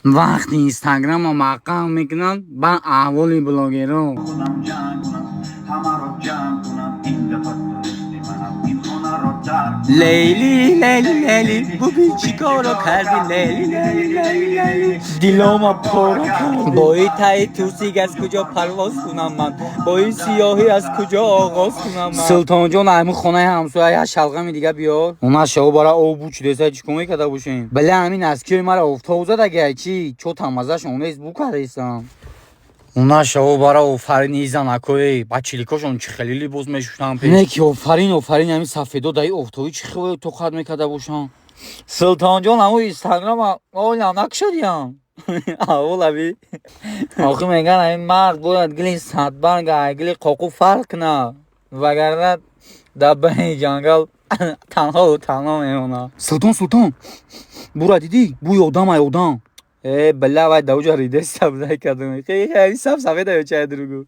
Вақти Инстаграма маҳкам мекунанд, ба аҳволи блогерон. Худам ҷанг кунам, ҳамаро ҷамъ кунам, ин дафъа ту мисли манам, ин хонаро тарк кунам. Лейли, лейли, лейли, бубин чӣ коро кардӣ, лейли, лейли, лейли, лейли, дилома пора кардӣ. Бо ин таи тусик аз куҷо парвоз кунам ман? Бо ин сиёҳӣ аз куҷо оғоз кунам ман? Султонҷон, ҳамин хонаи ҳамсоя як шалғами дига биёр. Она шаво бара об бу чудеса, чӣ кор мекарда бошем? Бале, ҳамин наскиёи мара офтоб задагиай, чӣ чо тамазашон нест, бу кардестам. Она шаво бара, офарин, и занакои ба чиликошон чӣ хеле либос мешӯшанд пеш. Не ки офарин, офарин, ҳамин сафедо даи офтобӣ чӣ хеле тоқат мекарда бошанд. Султонҷон, ҳамун Инстаграма олам накушодиям. Аволаби охи меган, ҳамин мард бояд гили садбарг ай гили қоқу фарқ кунад, вагарна дар байни ҷангал танҳову танҳо мемонад. Султон, Султон, бура дидӣ? Бӯи одам ай одам. Э, бля, вай дар уҷа ридеста буда кадом. Хе, сап сафеда ё чай другу.